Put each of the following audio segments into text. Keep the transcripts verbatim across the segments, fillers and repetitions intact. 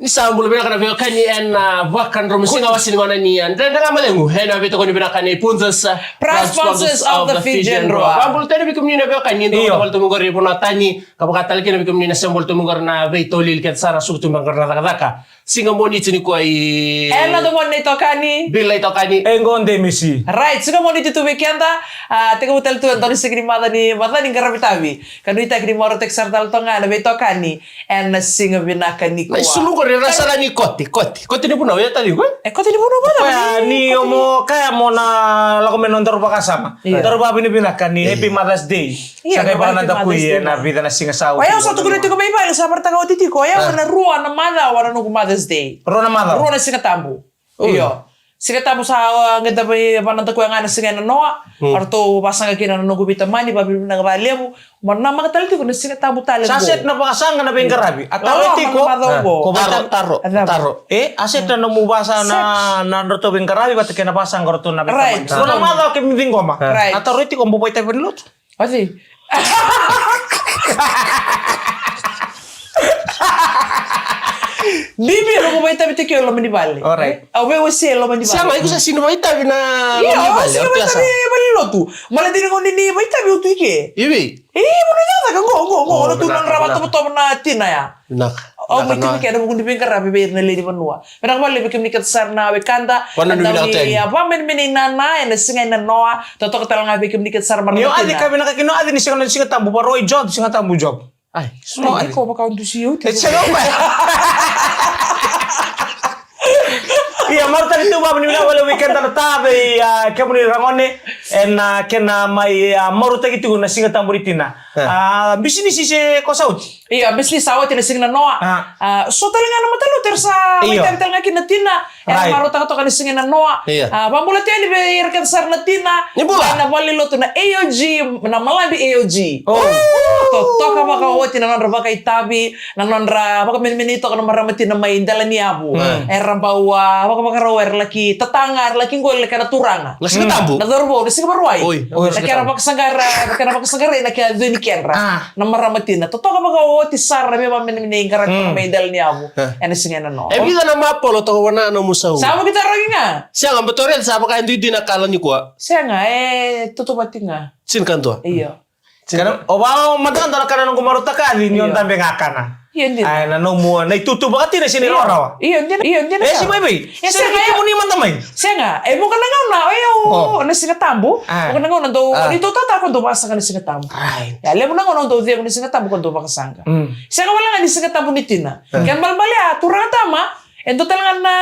Ni sa bula vinaka na veiwekani ena vakadromu siga wasi ni gona ni a Dredre Ga Mo Cegu ena veitokoni vinaka ni Punjas, uh, proud sponsors of the Fijian Drua. Vakabula tale vei kemuni na veiwekani, dou vale tu mai qori e vanua tani, ka vaka tale kina vei kemuni na se bula tu mai qori na veitolili kece sara suku tu mai qori na cakacaka. Siga Moniti nikua i ena domoni na itokani. Bila itokani. E qo de misi. Right, siga Moniti tu vei keda. A, tekivu tale tu e dua na siga ni maca ni, maca ni qaravi tavi. Ka nuitaki ni marautaki sara tale toka ga na veitokani ena siga vinaka nikua. Na isulu qori era sara ni kote, kote. Kote ni vunau, e tali qo? E kote ni vunau vata. Koya ni o mo kaya mo na lako me nodaru vakasama. Io. Daru vakavinavinaka ni Happy Mother's Day. Io, sa qai vakanadakuya ena vica na siga sa oti. O yau sa tukuna tiko mai vale, sa varataka oti tiko. O yau ena rua na macawa na noqu Mother's Day. Rua na macawa? Rua na Siga Tabu. Oi. Io. Siga Tabu sa, uh, qai da vei, vakanadakuya ga na siga ena noa. Hmm. Eratou vasaqa kina na noqu veitamani, vavinavinaka vakalevu. Mo namaka tale tiko na Siga Tabu tale qo. Sa set na vakasaqa na veiqaravi. A taro tiko. Macawa qo. Ko vei taro, taro, taro. E, a set na nomu vasa na, na nodratou veiqaravi vata kei na vakasaqa ratou na veitamani. Right. Rua na macawa kemi ciqoma. Right. A taro tiko mo vakaitavi ni lotu. Oti. Bibi, au vakaitavi tiko e loma ni vale. All right. Au veiwasei e loma ni vale. Sega, iko sa sini vakaitavi na loma ni vale. Io, au sini vakaitavi e vale ni lotu. Mala dina gauna ni vakaitavi au tu i ke. Ivi. Io, vanua cakacaka qo, qo, qo. Qo na tu na nodra vakatovotovo na tina ya. Vinaka. Au mai tiko kina vuku ni veiqaravi vei ira na lewe ni vanua. Vinaka vakalevu vei kemuni kece sara na wekada. Vaka na dau ni, a, vakamenemenei nana ena siga ena noa. Totoka tale ga vei kemuni kece sara marautaka. Ni o Aci, ka vinaka kina o Aci ni sega na Siga Tabu, vakarau i job, Siga Tabu job. Ai, so Aci. Iko vakadusi au tiko. E sega o koya. Ia, marautaki tu vakavinavinaka vakalevu vei keda na ta vei, a, kemuni ragone ena kena mai, a, marautaki tiko na Siga Tabu ni tina. A, bisinisi se ko sa oti? Io, bisinisi sa oti na siga na noa. A, so tale ga na matalotu era sa vakaitavi tale ga kina na tina. Era marautaka toka na siga na noa. Io. A, vakabula tale vei ira kece sara na tina. Ni bula. Ena valenilotu na A O G, na Malabi A O G. Totoka vakaoti na nodra vakaitavi, na nodra vakamenemenei toka na marama tina mai Delaniyavu. Era bau, a, vakavakarau era laki tata ga, era laki qoli na kena turaga. Na Siga Tabu. Na cauravou, na Siga Vakarauwai. Oi, oi, na kena vakasaqara, na kena vakasaqarai na kena cui ni kedra. A. Na marama tina. Totoka vakaoti sara na veivakamenemenei qaravi toka mai Delaniyavu. Ena siga ena noa. E vica na mapolo toka vua na nomu sau? Sa vakitarogi ga. Sega, baleta o Red sa vaka e dui dina kala nikua. Sega, e toto vati ga. Tini ka dua. Io. Kana, o vau mada ga dua na ka na noqu marautaka ni o dabe ga kana. Io, dina. Ai, na nomu, na itutu vakatina sega ni rawarawa. Io, dina, io, dina. E si mai vei? E sega, e kemuni mada mai. Sega, e vuqa na gauna, o yau, na Siga Tabu. Vuqa na gauna dau, ni dau tata ko dau vakasaqa na Siga Tabu. Ai. Ia, levu na gauna dau cegu na Siga Tabu ko dau vakasaqa. Sega wale ga ni Siga Tabu ni tina. Kena balebale a turaga tama, e dua tale ga na,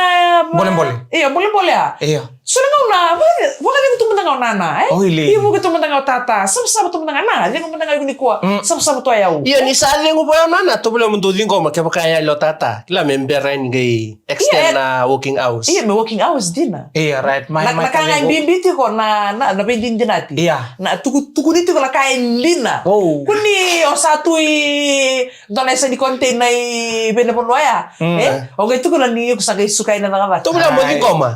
bolebole. Io, bolebole a. Io. So na gauna, vaka, vakacegu tu mada ga o nana, e? Io, vuki tu mada ga o tata, savasava tu mada ga na, cegu mada ga iko nikua, savasava tu o yau. Io, ni sa cegu vua o nana, tovolea mo dou ciqoma, kevaka e yali o tata. Kila me bera yani qai extend na working hours. Io, me working hours dina. Io, right. Na ka ga e bibi tiko na, na, na veidinadinati. Io. Na tuku, tukuni tiko na ka e dina. Kua ni o sa tu i dua na yasa ni container i vei na vanua ya. E? O qai tukuna ni iko sa qai suka ina cakacaka. Tovolea mo ciqoma.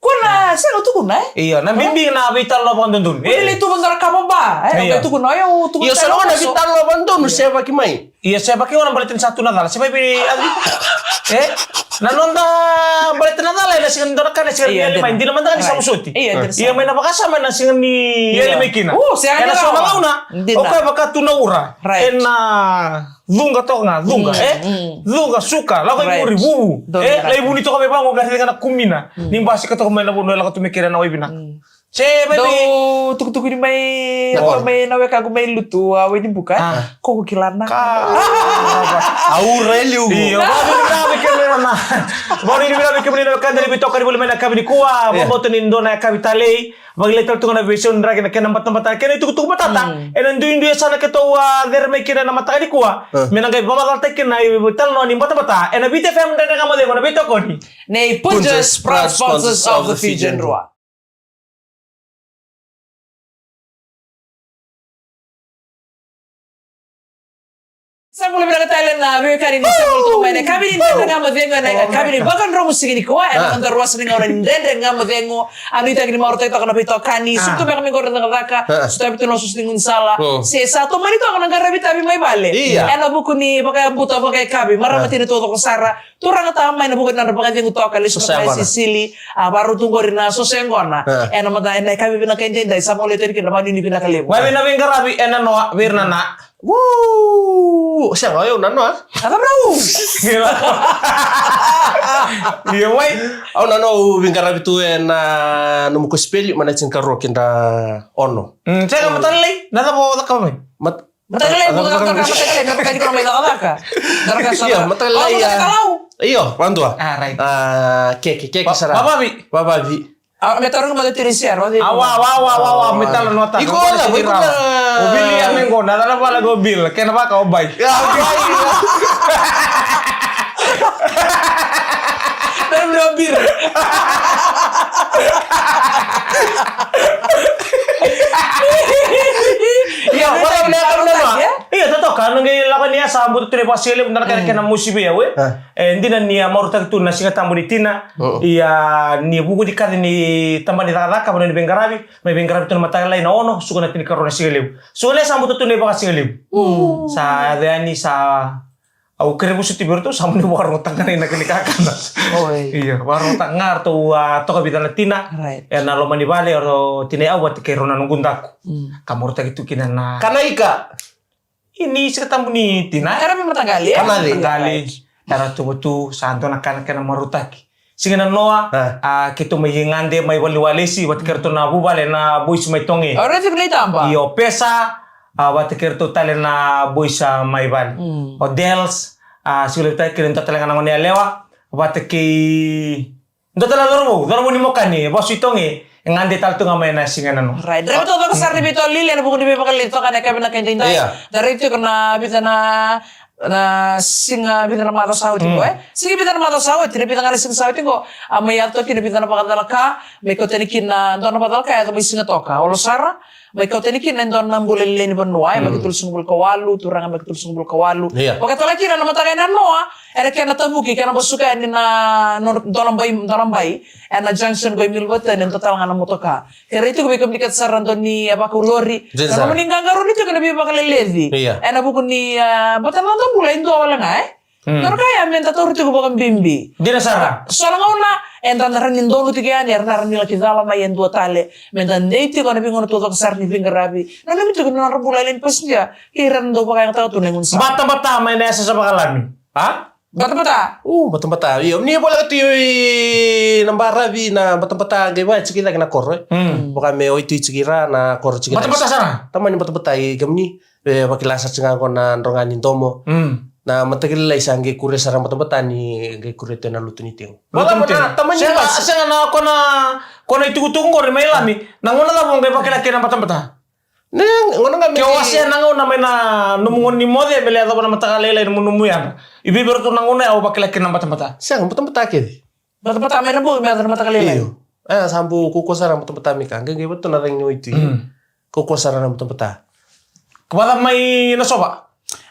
Kua na, sega, tukuna, e? Io, na bibi na veitalanoa vakadodonu. Kua ni lai tuva dua na kava ba, e? Io. O qai tukuna, io, tukuna. Io, sa lako na veitalanoa vakadodonu, sevaki mai. Io, sevaki, o na baleta ni sa tu na cala, sevaki vei, e? Na noda baleta na cala, ena sega ni dua na ka, na sega ni yali mai, dina mada ga ni sa vosoti. Io, mai na vakasama, ena sega ni yali mai kina. Ena so na gauna, o koya vaka tu na ura. Ena Cuqa toka ga, cuqa, e? Cuqa, suka, lako i muri, vuvu. E, lai vuni toka mai vaqo, qai raica ga na kumina. Ni basika toka mai na vanua e lako tu mai kina na wai vinaka. Se mai mai. Dou tukutukuni mai, mai na wekaqu mai Lutu, a, Wainibuka, e? Ko ko kila na. Ka. A ura e liu. Io, vakavinavinaka vei kemuni na. Vakavinavinaka vei kemuni na wekada ni veitokoni voli mai na yakavi nikua, vakabauta ni dua na yakavi talei. Vakilai tale tu ga na veisau ni draki na kena batabata, kena itukutuku matata. Ena duidui e sa na keitou a cere mai kina ena mataka nikua. Me na qai vakamacalataki kina na italanoa ni batabata ena Viti F M Dredre Ga Mo Cegu, na veitokoni nei Punjas, proud sponsors of the Fijian Drua. Sa bula vinaka tale na veiwekani ni sa bula tu mai na yakavi ni Dredre Ga Mo Cegu, ena yakavi ni vakadromu siga nikua, ena noda ruasagavulu ni gauna ni Dredre Ga Mo Cegu. A nuitaki ni marautaki toka na veitokani, suka tu beka mai qori na cakacaka, sotavi tu na nosu ni gaunisala. Se sa tomani toka na qaravi tavi mai vale. Ena vuku ni vakayabuta vakayakavi, marama tina taucoko sara, Turaga ta mai na vuku ni nodra vakacegu toka, lesu mai Sosegona. Sisili, a, varau tu qori na Sosegona. E. Ena mata, ena yakavi vinaka edaidai, sa vakalei tani kina, vanuinui vinaka levu. Vavei na veiqaravi, ena noa, vei ira na na. Woo! Sega, o yau na noa. A cava rau? Ia, wai. Au na noa, au veiqaravi tu ena nomu kosipeli, mai na tinikarua ki na ono. Mm, sega, mataka lailai, na cava o cakava mai? Mat- Mataka lailai, a, mataka lailai, mataka lailai, mataka lailai, mataka lailai, mataka lailai, Io, mataka lailai, mataka lailai, a. Mataka lailai. Io, vadua. Ah, right. Ah, keke, keke sara. Vavavi. Vavavi. Ah, me taura mada tiri siara, o cei. Ah, wa, wa, wa, wa, wa, me tala nota. Iko na, iko na. O Vili ya me qo, na cala vala ko Bill, kena vaka o bai. Ya, bai. Dara bira o bira. Ia, wala na ka na ma. Ia, totoka, na qai lako ni a sa buta tu na vakasigalevu, na ka kena mosi vei au, e. E, dina ni a marautaki tu na Siga Tabu ni tina. Ia, ni vuku ni kaci ni tabana ni cakacaka, vanua ni veiqaravi, mai veiqaravi tu na mataka lailai na ono, suka na tinikarua na sigalevu. Suka ni a sa buta tu na vakasigalevu. Sa yaco yani sa Au kere vusuti vei iratou, sa mani vakarogotaka ga na inaki ni kakana. Oi. Io, vakarogotaka ga ratou, a, toka vica na tina. Right. Ena loma ni vale, o tina i au vata kei rau na noqu daku. Mm. Ka marautaki tu kina na kana ika. Ia ni Siga Tabu ni tina. Era veimataqali, e? Kana ika. Mataqali. Right. Era tu vatu, sa dua na kana kena marautaki. Siga na noa, a, keitou mai gade, mai vale ni walesi, vata kei ratou na vuvale na boys mai Toge. O raici vinaka taba. Io, Pesa, a, vata kei ratou tale na boys, a, mai vale. Mm. O Dels, a, siga levu tale kei na dua tale ga na gone yalewa, vata kei dua tale na cauravou, cauravou ni Mokani, vasu i Toge, e gade tale tu ga mai na siga na noa. Right. Draiva taucoko sara ni veitalanoa, ena vuku ni veivakalili toka na yakavi vinaka edaidai. Ia. Da raici tiko na vica na Na siga vica na macawa sa oti qo, e? Siga vica na macawa sa oti, na vica ga na siga sa oti qo. A mai yaco toka kina vica na vakacalaka, mai kauta yani kina dua na vakacalaka, yaco mai Sigatoka. Olo sara, mai kauta yani kina e dua na bula lailai ni vanua, e? Mai ka tolusagavulu ka walu, turaga mai ka tolusagavulu ka walu. Ia. Vakatale kina na mataka ena noa, ena kena tavuki, kena basuka yani na, no, dua na bai, dua na bai. Ena junction qo i Milverton, e dua tale ga na motoka. Kerea tiko vei kemuni kece sara dau ni, e, vakaulori. Dina sara. Na nomuni qaqarauni tiko na veivakaleleci. Ia. Ena vuku ni, e, baleta na noda bula e dua wale ga, e? Mm. Dua na ka ya meda taura tiko vakabibi. Dina sara. So na gauna, eda na rawa ni donu tiko yani, era na rawa ni laki cala mai e dua tale. Meda dei tiko ena veigauna taucoko sara ni veiqaravi. Nanumi tiko na nodra bula e lewe ni passenger. Kei ira na dau vakayagataka tu na igu ni sa. Batabata mai na yasayasa vakalami. A? Batabata. U, batabata. Io, ni voleka tu i na baravi na batabata qai vaya tiko i cake na koro, e. Mm. Vaka me oi tu i tiko i ra na koro tiko i ra. Batabata sara. Tamani batabata i kemuni, e, vakila sara tiko ga qo na droga ni domo. Mm. Na mataka lailai sa qai kuria sara batabata ni qai kuria tu na lutu ni tegu. Lutu ni tegu. Tamani sega, ba- sega na kona, kona itukutuku qori mai lami. Na gauna cava qai vakila kina batabata. Ne, gauna ga me ke wasea na gauna mai na nomu gauna ni moce, me lai yacova na mataka lailai nomu, nomu yaga. I vei vei ratou na gauna ya au vakila kina na batabata. Sega, batabata kece. Batabata mai na bogi me yaco na mataka lailai. Io. E, sa bau kaukauwa sara na batabata mai ka. Qai, qai vata na cagi ni waitui. Mm. Kaukauwa sara na batabata. Ka vata mai na sova.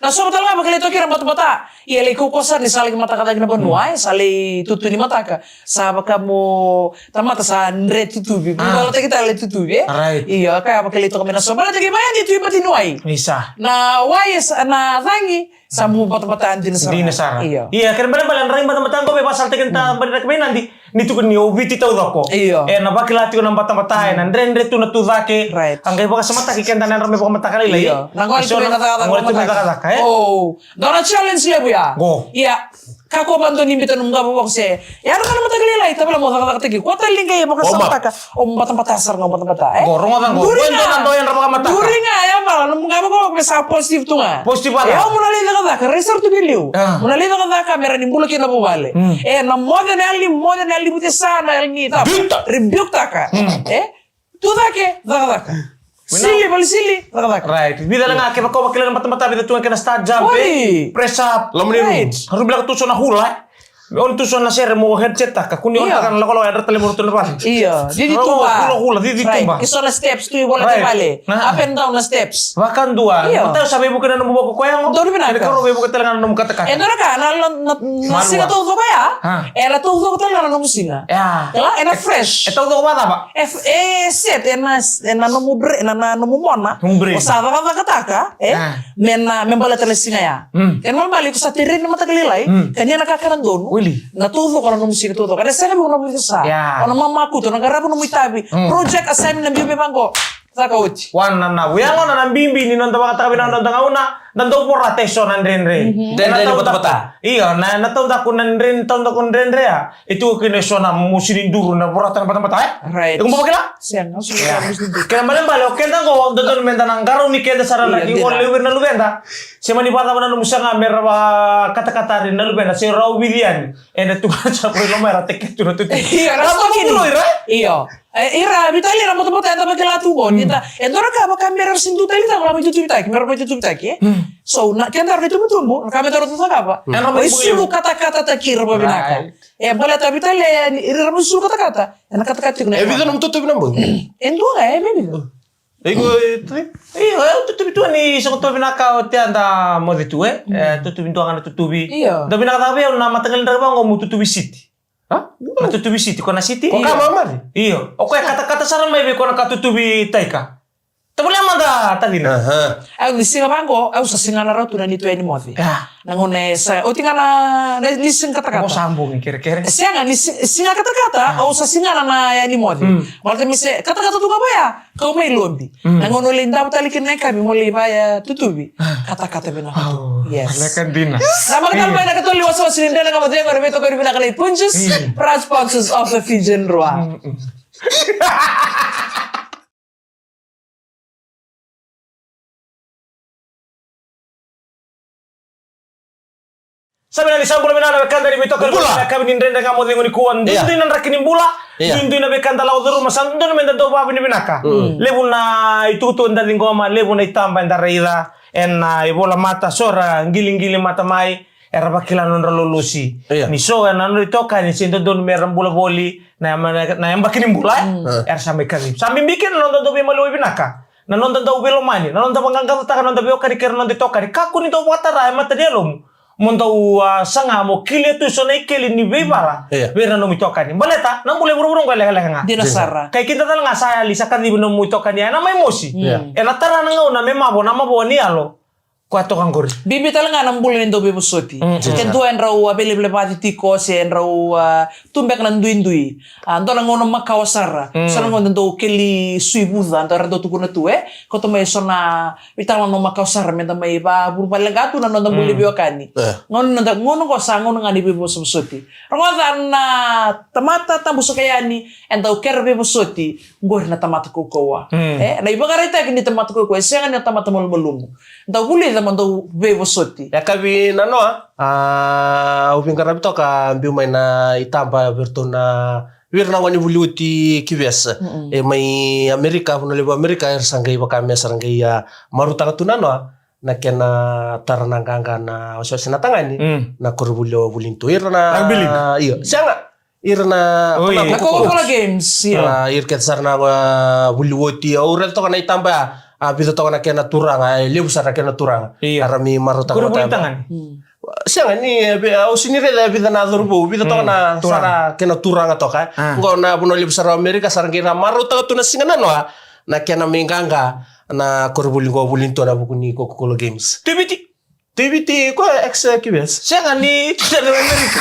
Na sova tale ga vakilai toka kina batabata. Ia lai kaukauwa sara ni sa laki mataka cake na vanua, e, sa lai tutu ni mataka. Sa vaka mo tamata sa dre tutuvi. Mo valataki tale tutuvi, e? Right. Io, ka ya vakilai toka mai na sova. Baleta kei vaya ni tu i bati ni wai. Isa. Na wai, e sa, na cagi, sa mu batabata dina sara. Dina sara. Io. Ia, kena balebale, na rai batabata qo me vasalataki na tabana ni raki mai Nadi. Ni tukuni o Viti taucoko. Io. E, na vakila tiko na batabata, e, na dredre tu na tu cake. Right. A qai vakasamataki keda na yadra me vakamataka lailai. Io. Na gole tu me cakacaka, e? O, dua na challenge levu ya. Qo. Ia, kakua vakadua ni biuta nomu qavokavoka se. Yadra ga na mataka lailai, tavale mo cakacakataki. Kua tale ni qai vakasamataka. O batabata sara ga o batabata, e? Qo, rogoca qo. Duri ga. Duri ga, e, vala, nomu qavokavoka me sa positive tu ga. Positive ga. E, o mo na lai cakacaka, rai sara tu ki liu. A. Mo na lai cakacaka, me ra ni bula kina vuvale. Mm. E, na moce na yalo ni, moce na yalo ni vucesa na yalo ni cava. Rebuke-taka. Rebuke-taka. Mm. E? Tu cake, cakacaka. Sili, vale sili, cakacaka. Right. Vica la ga kevaka o vakila na batabata, vica tu ga kena start jump, e? Press up. Loma ni rumu. Right. Rumu lako tu so na hula, e? Me on tu so na sere mo headset-taka. Kua ni on-taka na lakolako, yadra tale mo tu na vale. Io. Cici tuba. Hula, hula, cici tuba. Right. Ke so na steps tu i vola ni vale. Up and down na steps. Vakadua. Io. Matau sa veivuke na nomu vakakoya qo. Donu vinaka. Kena karua veivuke tale ga na nomu katakata. E dua na ka, na, na, na, na siga taucoko ya. A. Ena taucoko tale ga na nomu siga. Ya. Kila, ena fresh. E taucoko vakacava? E f-, e set, ena, ena nomu bre-, na, na nomu mona. Nomu brain. O sa cakacakataka, e? A. Me na, me baleta na siga ya. Mm. Kena ibalebale iko sa tereni na mataka lailai. Mm. Kania na kakana donu. Na taucoko na nomu siga taucoko. Ena sega vei iko na vucesa. Yeah. O na mamakutu, o na qarava nomu itavi. Mm. Project assignment na biu me vaqo. Caka oti. Wana na, via gona na bibi ni noda vakataka vinaka na noda gauna, na dau vorata e so na dredre. Mhm. Dredre ni batabata. Io, na, na taudaku na dredre, taudaku na dredre, a. E tu kina e so na mosi ni duru na vorata na batabata, e? Right. E kumbu vakila? Sega, au sega ni mosi ni duru. Kena balebale, o keda qo, dodonu meda na qarauni keda sara na, io, qo dina. Lewe vei ira na luveda. Se mani vakacava na nomu saga me ra vakatakatari na luveda, se rau vici yani. Ena tu ga sa koi loma era teke tu na tutu. Io, era sa kini. Io. E, ira, vitali era motomoto, eda vakila tu qo. Mm. Ni da, e dua na ka vaka me ra sega ni tu tale, da, me ra mai tutuvitaki, me ra mai tutuvitaki, e? Mm. So, na, keda ra itubutubu, na ka me da ra tu cakava. Mm. Era mai sulu katakatataki ira vavinaka. Right. E, baleta vitali, e, ni, ira mai sulu katakata. Ena katakata tiko na. E vica nomu tutuvi na bogi? E dua ga, e, me vica. Iko, e, tu-, io, e, au tutuvi tu ni sogo tu vinaka o tea da moce tu, e? Mm. E, tutuvi dua ga na tutuvi. Io. Da vinaka caka vei au na mataqali draki vaqo mo tutuvi siti. Ha? Na tutuvi siti, ko na siti? Ko ka mamaci? Io. O koya katakata sara mai vei ko na ka tutuvi taika. Tavalea mada tacina. Aha. Au ni siga vaqo, au sa sigana rau tu na nitu yani moce. Ya. Na gauna e sa, oti ga na, na, ni siga katakata. Mo sa bogi kerekere. Sega, ni si-, siga katakata, au sa sigana na yani moce. Mm. Baleta me se, katakata tu ga vaya, kau mai lobi. Mm. Na gauna o lai davo tale kina na yakavi, mo lai vaya tutuvi. Ah. Katakata vinaka tu. Oh, yes. Leka dina. Sa maka tale mai na katolu ni wasewase ni Dredre Ga Mo Cegu, na veitokoni vinaka nei Punjas, mm, proud sponsors of the Fijian Drua. Mm, mm. Sa vinaka ni sa bula vinaka na wekada ni veitokoni. Bula. Na yakavi ni Dredre Ga Mo Cegu nikua. Iya. Duidui na draki ni bula. Iya. Duidui na veika da lako curuma, sa dodonu meda dau vakavinavinaka. Mm. Levu na itukutuku eda ciqoma, levu na itaba eda raica ena ivola mata, so ra qileqile mata mai, era vakila na nodra lolosi. Iya. Ni so na nodra itokani se dodonu mera bula voli na, na, na yabaki ni bula, e? Mm. Era sa mai kacivi. Sa bibi kina na noda dau veimaliwai vinaka, na noda dau veilomani, na noda vaqaqacotaka na noda veiwekani kei ira na noda itokani. Kakua ni dau vakatara e mata ni yalomu mo dau, a, saga mo kelia tu so na ikeli ni veivala, iya, vei ira na nomu itokani. Baleta na bula e vuravura oqo e lekaleka ga. Dina sara. Kai kida tale ga sa yali, sa kacivi nomu itokani, ena mai mosi. Mm. Ena tara na gauna me mavoa na mavoa ni yalo. Koya toka qori. Bibi tale ga na bula ni dau veivosoti. Mm, mm. Ke dua e drau a veilevulevaci tiko se e drau, a, tu beka na duidui. A, dua na gauna makawa sara. Mm. So na gauna dau keli sui vuca, dau era dau tukuna tu, e? Kauta mai so na veitalanoa makawa sara, meda mai vavuruvaleqa tu na noda bula ni veiwekani. E. Gauna, noda gauna qo sa gauna ga ni veivosovosoti. Rogoca na tamata tabu saka yani, e dau kere veivosoti. Qori na tamata kaukauwa. Mm. E, na ivakaraitaki ni tamata kaukauwa, e sega ni na tamata malumalumu. Dau vulica mo dau veivosoti. Yakavi nanoa, a, au veiqaravi toka, biu mai na itaba vei iratou na, vei ira na gone vuli oti ki West. Mm-mm. E mai Amerika, Vanua Levu Amerika, era sa qai vaka me sa ra qai, a, marautaka tu nanoa na kena tara na qaqa na wasewase na tagane, mm, na koronivuli o Vulitu. Ira na rugby league. Io, sega. Ira na, oi, na Coca-Cola Games, io. A, ira kece sara na, a, vuli oti, au raica toka na itaba ya, a, vica toka na kena turaga, e levu sara na kena turaga. Io. Era mai marautaka na tagane. Mm. Sega ni, e, vi-, au sega ni raica e vica na cauravou, vica toka na, mm, turaga, sara kena turaga toka, e. A. Qo na vanua levu sara o Amerika, sa ra qai ra marautaka tu na siga nanoa na kena mai qaqa na koronivuli qo Vulitu ena vuku ni Coca-Cola Games. Tiviti. Tiviti, ko ex, e, Q S. Sega ni, sega ni Amerika.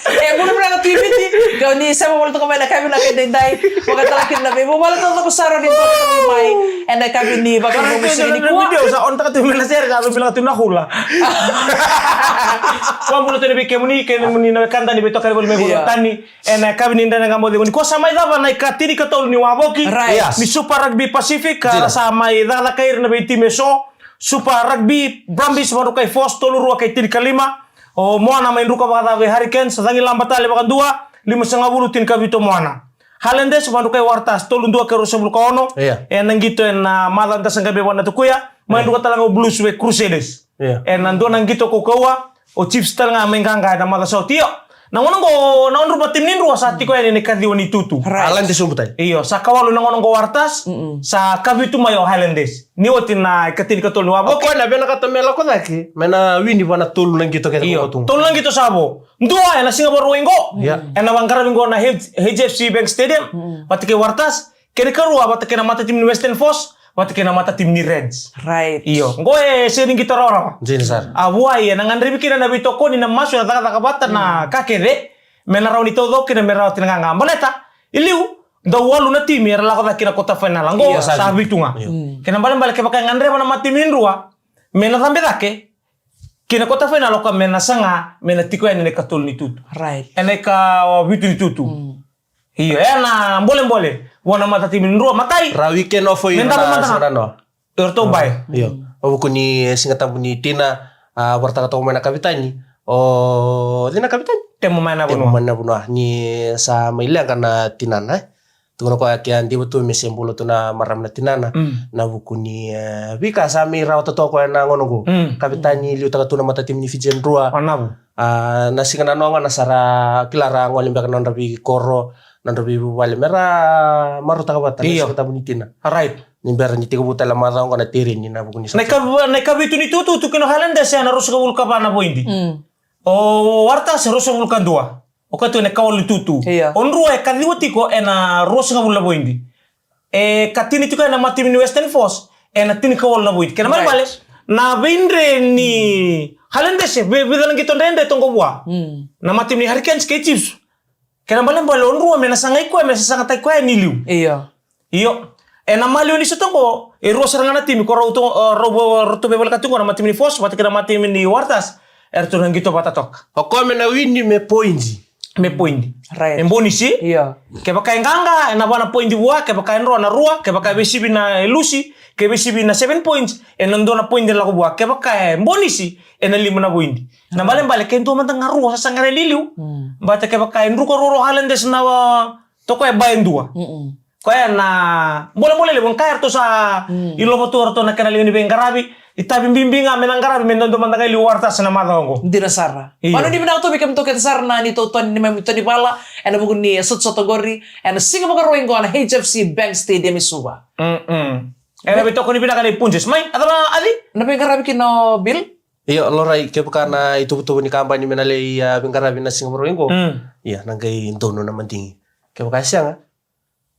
E, bula vinaka Tiviti, kau ni sema voli toka mai na yakavi vinaka edaidai, vakatara kina na veivuvale taucoko sara ni dua mai ena yakavi ni Vakaraubuka ni siga nikua. Video sa on taka tu mai na sere ka tu mai na hula. Vakabula tu yani vei kemuni, kemuni na wekada ni veitokani voli mai, io, vakatani. Ena yakavi ni Dredre Ga Mo Cegu nikua sa mai cava na ikatinikatolu ni wavoki. Right. Yes. Ni Super Rugby Pacific, dina, sa mai cakacaka ira na veitimi eso. Super Rugby, Brumbies, Vanukai Force, tolu rua kei tinikalima. O Moana mai druka vakacava vei Hurricanes, Cagilaba tale vakadua, limasagavulu tinikavitu o Moana. Highlanders, Vanukai Waratahs, tolu dua kei ruasagavulu ka ono. Iya. Ena qito ena macawa da sa qai mai vaka na tukuya. Mai druka tale ga o Blues vei Crusaders. Io. Ena dua na qito kaukauwa, o Chiefs tale ga mai qaqa ena macawa sa oti. Io. Na gauna qo, na nodrau matimi ni drua sa tiko yani na ikaciwa ni tutu. Right. Alani te sobu tale. Io, sa kawalu na gauna qo Waratahs, mm-mm, sa kavitu mai o Highlanders. Ni oti na ikatinikatolu ni wavoki. O koya na vinakata me lako cake, me na wini vua na tolu na qito kece. Io, tolu na qito sa vo. Dua ena siga Vakarauwai qo. Io. Ena vaqaravi qo na H-, H F C Bank Stadium. Mm. Vata kei Waratahs. Kena ikarua vata kei na matatimi ni Western Force. vata kei na matatimi ni Reds. Right. Io, qo e sega ni qito rawarawa. Dina sara. A vua e na gadrevi kina na veitokoni, na masu, na cakacaka vata, na ka kece me na rawa ni taucoko kina me rawati na qaqa. Baleta i liu dau walu na timi era lako cake ki na quarter final. Qo sa vitu ga. Kena balebale kevaka e gadreva na matatimi ni Drua me na cabe cake ki na quarter final, o koya me na saga me na tiko yani ena ikatolu ni tutu. Right. Ena ikavitu ni tutu. Io, e na bolebole vua na matatimi ni Drua. Matai, ra weekend off me daru mada ga. O ratou bai. Io. O vuku ni Siga Tabu ni Tina, a vakaraitaka toka mai na kavetani. O cei na kavetani? Temo mai na vanua. Temo mai na vanua. Ni sa mai leqa na tinana, e. Tukuna koya ke a diva tu me se bula tu na marama na tinana. Na vuku ni, e, veika sa mai rawata toka koya na gauna qo. Kavetani, liutaka tu na matatimi ni Fiji e Drua. A, na siga nanoa ga na sa ra kila ra gole beka na nodra veikoro, na nodra veivuvale me ra marautaka vata na Siga Tabu ni Tina. Right. Ni bera ni tekivu tale macawa oqo na tereni, na vuku ni sa. Na ika, na ikavitu ni tutu tu kina o Highlanders ena ruasagavulu ka va na poidi. O Waratahs ruasagavulu ka dua. O koya tu ena ikawalu ni tutu. O Drua e kaciwa tiko ena ruasagavulu na poidi. E katini tiko ena matatimi ni Western Force ena tinikawalu na poidi. Kena balebale na veidre ni Highlanders, e vica na qito dredre toqo vua. Na matatimi ni Hurricanes kei Chiefs. Kena balebale o Drua me na sagai koya, me sasagataki koya ni liu. Io. Io. Ena maliwa ni sota qo, e rua sara ga na timi ko rau tu, rau, rau tu veivolekati qo, na matatimi ni Force vata kei na matatimi ni Waratahs. Eratou na qito vata toka. O koya me na wini me poidi. Me poidi. Right. E bonisi. Io. Kevaka e qaqa, ena va na poidi vua, kevaka e dro na rua, kevaka e veisivi na, e lusi, ke veisivi na seven points, ena dua na poidi na lako vua, kevaka e bonisi, ena lima na poidi. Na balebale ke dua mada ga rua sa saga ni liu. Baleta kevaka e druka ruarua o Highlanders na, toka e bai e dua. Koya na bolebole levu, qai eratou sa ilova tu o ratou na kena liga ni veiqaravi. Itavi bibi ga me na qaravi me dodonu mada ga e liu o Waratahs ena macawa oqo. Dina sara. Io. Vanua ni vinaka tu vei kemudou kece sara na neitou toni, neimami toni vala ena vuku ni sotasota qori ena Siga Vakarauwai qo ena H F C Bank Stadium e Suva. Ena veitokoni vinaka nei Punjas. Mai, a cava, Aci? Na veiqaravi kina o Bill? Io, Lorai, kevaka na ituvatuva ni kabani me na lai, a, veiqaravi na Siga Vakarauwai qo. Ia, na qai donu na madigi. Kevaka e sega,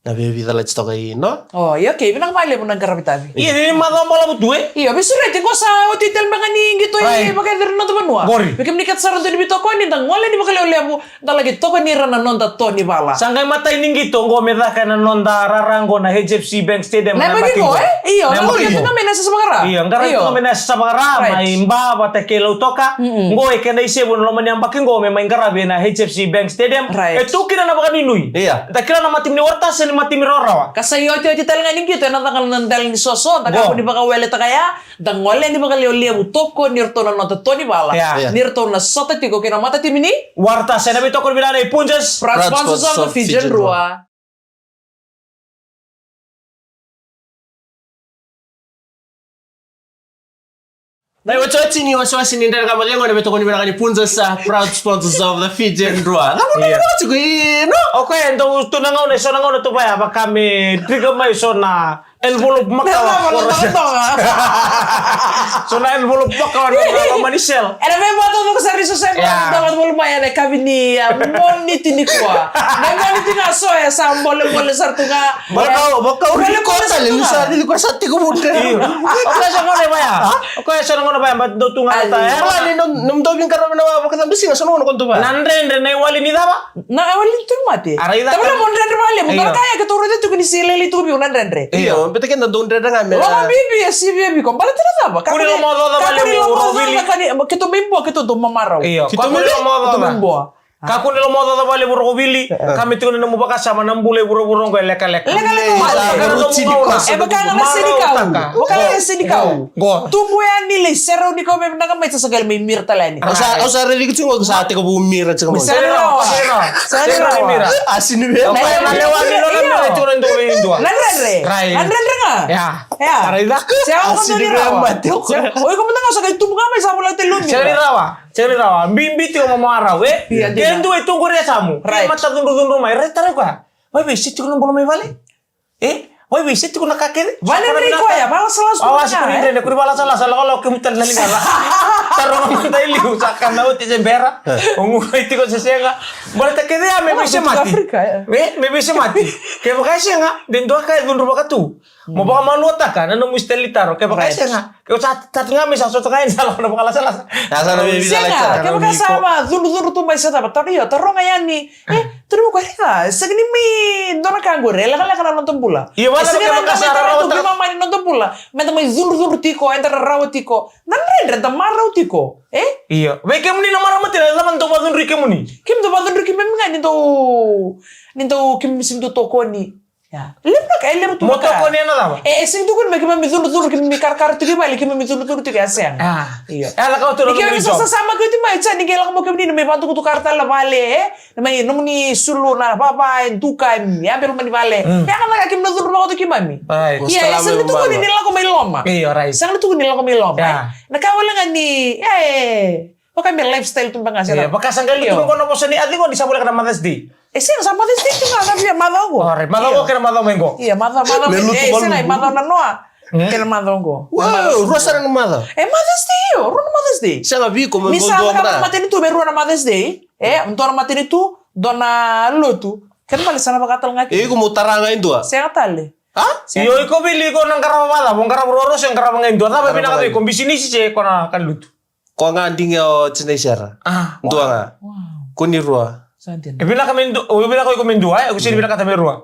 na veivica lati toka i no. O, io, okay, vinaka vakalevu na qaravi tavi. Ia, ni macawa balavu tu, e? Io, veisureti, qo sa oti tale beka ni qito i vakayacori na noda vanua. Qori. Vei kemuni kece sara dau ni veitokoni, da gole ni vakalevulevu, da laki tokoni ira na noda to ni vala. Sa qai matai ni qito qo me caka ena noda rara qo na H F C Bank Stadium. Na yabaki qo, e? Io, na yabaki qo. Io, qaravi toka mai na yasayasa vaka-Ra. Io, qaravi toka mai na yasayasa vaka-Ra, mai Ba vata kei Lautoka. Qo e kena isevu ena loma ni yabaki qo me mai qaravi ena H F C Bank Stadium. E tu kina na vakanuinui. Ia. Da kila na matatimi ni Waratahs ni matatimi rawarawa. Ka sa iotioti tale ga ni qito ena caka na dela ni soso, da kakua ni vakaweletaka ya, da gole ni vakalevulevu, tokoni iratou na noda to ni vala. Ia. Ni ratou na sota tiko kei na matatimi ni Waratahs ena veitokoni vinaka nei Punjas. Proud sponsors of the Fijian Drua. Na iwatiwati ni wasewase ni Dredre Ga Mo Cegu ena veitokoni vinaka ni Punjas, proud sponsors of the Fijian Drua. Cava na iwatiwati ko i, no? O koya e dau tu na gauna, e so na gauna tu vaya vaka me trigger mai so na envelope makawa. So na envelope makawa na loma ni sel. Ena veivakataucoko sara ni so sel. Ena veivakataucoko mai ena yakavi ni, a, Moniti nikua. Na Moniti ga so e sa bolebole sara tu ga. Vaka, vakauri koya tale ni sa rili koya sa tiko vudre. Io. O koya sa gauna vaya. O koya sa gauna vaya, but dou tu ga na ta. Bala ni nom, nom dou veiqaravi na vakacabe siga sa gauna ko dou vaya. Na dredre, na iwali ni cava? Na iwali ni tauvimate. A raica. Tavale mo dredre vale, mo dredre kaya ke tou raica tiko ni se lailai tiko vei au na dredre. Io, beta keda dou dredre ga me. Loma bibi e sivia vei iko. Bala tena cava? Kua ni lomaocaoca vale, kua ni lomaocaoca vale. Keitou mai Bua, keitou dou mamarau. Io, kua ni lomaocaoca. Keitou mai Bua. Kakua ni lomaocaoca vakalevu Rokobili, ka me tiko na nomu vakasama na bula e vuravura oqo e lekaleka. Lekaleka. E vaka ga na senikau. Vaka ga na senikau. Tubu yani lai serau ni kau me vinaka mai, sa qai mai mira tale yani. Au sa, au sa raici tiko qo sa tekivu mira tiko mai. Sega ni rawa. Sega ni rawa. Asi ni vei. Na lewa ni nona mira tiko na dua vei dua. Na dredre. Na dredre ga. Ya. Ya. Raica. Sega ni rawa. O iko mada ga sa qai tubu ga mai sa vola tale o mira. Sega ni rawa. Sega ni rawa, bibi tiko mo marau, e? Ia, dina. Ke dua e tu qori e yasamu. Right. Ke mata cudrucudru mai, rai tarai koya. Vei, vei, se tiko na bula mai vale? E? Oi, vei se tiko na ka kece. Vale, sa kana vei vinaka. Koya, valasalasa. Au a siko ni dredre, kuri valasalasa, lakolako kemu tale na ligala. Taroga mada i liu, sa kana oti se bera. O gurai tiko se sega. Baleta kece ya me veisemati. Afrika, e. Me, me veisemati. Kevaka e sega, de dua ka e cudruvaka tu. Mo vakamaluataka na nomu style ni taro. Kevaka e sega. Ke o sa tatu ga me sa sota ga e dalo na vakalasalasa. Ya sa na me visa lai sara. Kevaka sa ma cudrucudru tu mai sa tava. Taro io, taroga yani. E, turi mo koya raica. Sega ni mai dua na ka qori. E lekaleka na noda bula. Io, vale, kevaka sa rarawa tiko. Mani noda bula. Meda mai cudrucudru tiko, eda rarawa tiko. Na dredre, da marau tiko. E? Io. Vei kemuni na marama tiko, e cava dou vacudrui kemuni? Kemuni dou vacudrui kemuni ga ni dou, ni dou kemuni sega ni dou tokoni. Ya. Levu na ka, e levu tu na ka. Mo tokoni ena cava? E, e sega ni tukuni me keimami cudrucudru, keimami karakara tiko i vale, keimami cudrucudru tiko, ya sega. A. Io. E lako tu na. Ni keimami sa sasamaki oti mai, sa ni qai lako mai kemuni na mai vadukutukara tale na vale, e? Na mai nomuni sulu na vava, e duka, e yabelo mai ni vale. Mm. Ya ga na ka keimami na cudru vaka oti keimami. Right. Ia, e sega ni tukuni ni lako mai loma. Io, right. Sega ni tukuni ni lako mai loma, e? Ya. Na ka wale ga ni, e, vaka me lifestyle tu beka ga, sega. Io, vaka sa qai lutu qo na vosa ni aci qo ni sa voleka na Mother's Day. E sega, sa Mother's Day tu ga, sa via macawa qo. Alright, macawa qo kei na macawa mai qo. Ia, macawa, macawa mai, e, sega, e macawa na noa. Hmm? Kei na macawa qo. Wow, rua sara na macawa. E Mother's Day, io, rua na Mother's Day. Sega vei iko me dua na matanitu, me rua na Mother's Day. E, dua na matanitu, dua na lotu. Kena ibalebale sa na vaka tale ga kina. E iko mo tara ga e dua. Sega tale. Ha? Io, iko vili iko na qarava vacava, o qarava ruarua se qarava ga e dua. Cava e vinaka vei iko, bisinisi se ko na ka ni lotu? Ko ga digia o Tina i Sera. A. Dua ga. Wow. Ko ni rua. Sa dina. E vinaka me du-, o vinaka iko me dua, e? Ko sega ni vinakata me rua.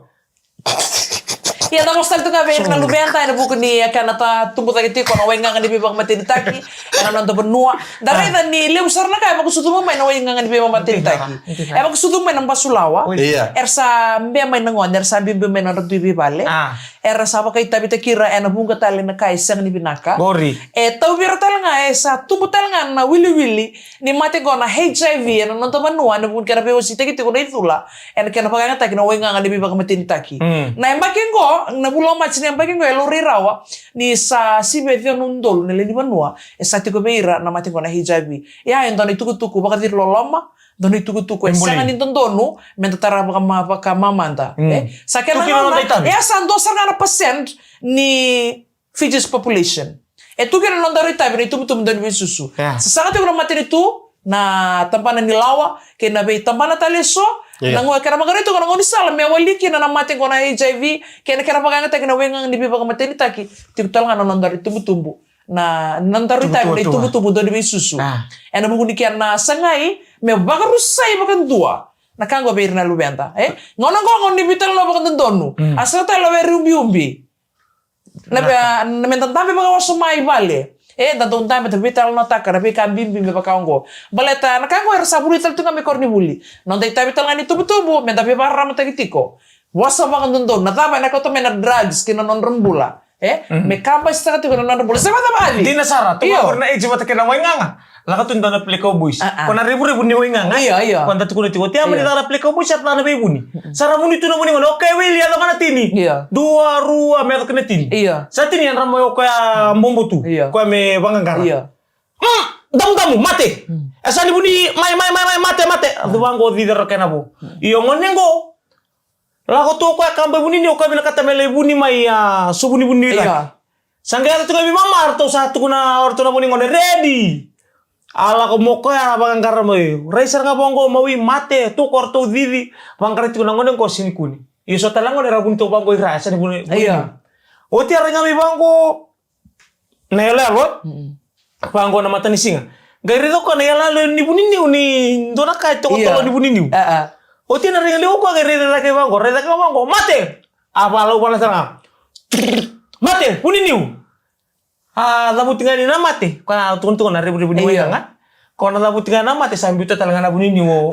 Ia, da vosa tale tu ga vei ira na luveda ena vuku ni kena tubutaki tiko na waigaga ni veivakamatenitaki ena noda vanua. Da raica ni levu sara na ka e vakasucuma mai na waigaga ni veivakamatenitaki. E vakasucuma mai na basulawa. Ia. Era sa bea mai na gone, era sa biubiu mai na nodra dui veivale. A. Era sa vakaitavitaki ira ena vuqa tale na ka e sega ni vinaka. Qori. E tauvi ira tale ga, e sa tubu tale ga na wiliwili ni mate qo na H I V ena noda vanua, ena vuku ni kena veiwasitaki tiko na icula, ena kena vakayagataki na waigaga ni veivakamatenitaki. Mm. Na yabaki qo, na vula o Maji ni yabaki qo, e laurai rawa ni sa sivi e ciwa na udolu na lewe ni vanua e sa tiko vei ira na mate qo na H I V. Ia, e dua na itukutuku vakaciri loloma, dua na itukutuku e sega ni dodonu meda tara vakama-, vakamamada. Mm. E? Sa kena gauna, e a sa dua sara ga na percent ni Fiji's population. E tu kina na nodaru itavi na itubutubu dau ni veisusu. Yeah. Sa saga tiko na matanitu, na tabana ni lawa, kei na veitabana tale eso, yeah, na gauna kena vakarai tiko na gaunisala me wali kina na mate qo na H I V, kei na kena vakayagataki na waigaga ni veivakamatenitaki, tiko tale ga na nodaru itubutubu. Na, na nodaru itavi na itubutubu dau ni veisusu. Ah. Ena vuku ni kena sagai me vakarusai vakadua na ka qo vei ira na luveda, e? Gauna qo, gauna ni veitalanoa vakadodonu. Mm. A sega tale o ubiubi. Na, na, me da dabe vakawasoma i vale. E, da dau dabe, da veitalanoataka na veika bibi me vaka oqo. Baleta na ka qo era sa vuli tale tu ga me koronivuli. Noda itavi tale ga ni tubutubu, me da veivakararamataki tiko. Vosa vakadodonu, na cava ena kauta mai na drugs ki na nodra bula. E? Mhm. Me kabasitaka tiko na nodra bula. Se vakacava, Ali? Dina sara, tu, io, vakuri na age vata kei na waigaga. Lako tu dua na Pele Cowboys. Ah, ah. Ko na revurevu ni waigaga. Io, io. Ko da tukuna tiko, oti ya mani, io, caka na Pele Cowboys, sa caka na veivuni. Mm-mm. Sa ra vuni tu na vuni gone, okay, Willie, yaco ga na tini. Io. Dua, rua, me yaco kina tini. Io. Sa tini, yadra mai o koya bobo tu. Io. Koya me vaqaqara. Io. Mm, damudamu, mate. Mm. E sa ni vuni, mai, mai, mai, mai, mate, mate. Mm. Cuva qo cici ira kena vo. Mm. Io, gone qo. Lako tu o koya kaba i vuniniu, o koya vinakata me lai vuni mai, a, so vunivuni. Io. Sa qai yaco tu ga vei mama, ratou sa tukuna, o ratou na vuni gone, ready. A lako mai o koya, a vaqaqara mai. Rai sara ga vaqo, mawi, mate, tu ko ratou cici. Vaqarai tiko na gone qo, sega ni kune. Io, so tale na gone ra vuni tu vaqo i ra, sa ni vuni, vuni. Io. Oti a rai ga mai vaqo na iyaloyalo. Mm-mm. Vaqo na matanisiga. Qai raica o koya na iyaloyalo ni vuniniu, ni dua na ka e tokatoka ni vuniniu. Io. Ah, ah. Oti na rai ga liu o koya, qai raica cake vaqo, raica cake vaqo, mate! A valau vana sara ga. Mate, vuniniu. A cavuti ga ni na mate. Koya na tukutuku na revurevu ni waigaga. Io. Ko na cavuti ga na mate, sa biuta tale ga na vuniniu o.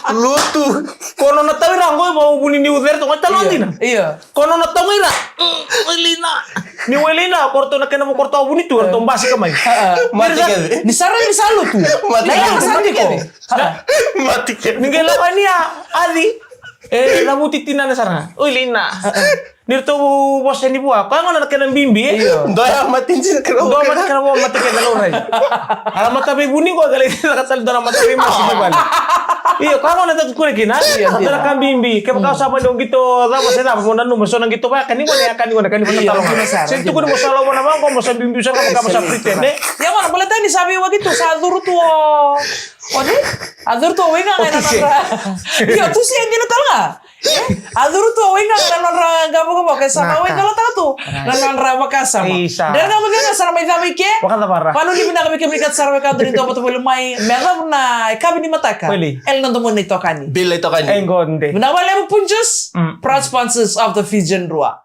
Lotu. Ko nona tau i ra qo, e vau vuniniu cere toka, talo dina. Io. Ko nona tau ga i ra. Mm, wailina. Ni wailina, ko ratou na kena vo ko ratou vuni tu, ratou basika mai. Ah, ah. Mate kece. Ni sa rai, ni sa lotu. Mate kece. Na yaga sa tiko. Ah, ah. Mate kece. Ni qai lako yani a, Aci. E, cavuti tinana sara ga. Wailina. Ah, ah. Ni ratou vosa ni vua. Koya gona na kena bibi, e? Io. Dua ya mate ni kena Dua mate kena vua, mate kena laurai. A na mata veivuni qo, qai lai caka tale dua na mata veimasi mai vale. Io, koya gona e dau tukuna kina. Io, io. Dua na ka bibi. Kevaka o sa vale o qito cava se cava, mo nanuma, so na qito vaya, ka ni gona, ya ka ni gona, ka ni gona. Io, talo. Dina sara, se dina. Tukuni mo sa lavo na vaqo, mo sa bibi, so na ka mo sa pretend, e? Ia gona, baleta ni sa veiwaki tu, sa curu tu o, o ni? A curu tu o Waigaga ena nodra. Io, tusi e dina tale ga. A curu tu o Waigaga na nodra qavokavoka, e sa mai waigalataka tu na nodra vakasama. Isa. Dredre ga mo cega, sa na mai cava i ke. Vakacavara. Vanuinui vinaka vei kemuni kece sara, wekada ni dau vata voli mai me yacova na yakavi ni mataka. Weli. Ena noda mona itokani. Bila itokani. E gode. Vinaka vakalevu Punjas, proud sponsors of the Fijian Drua.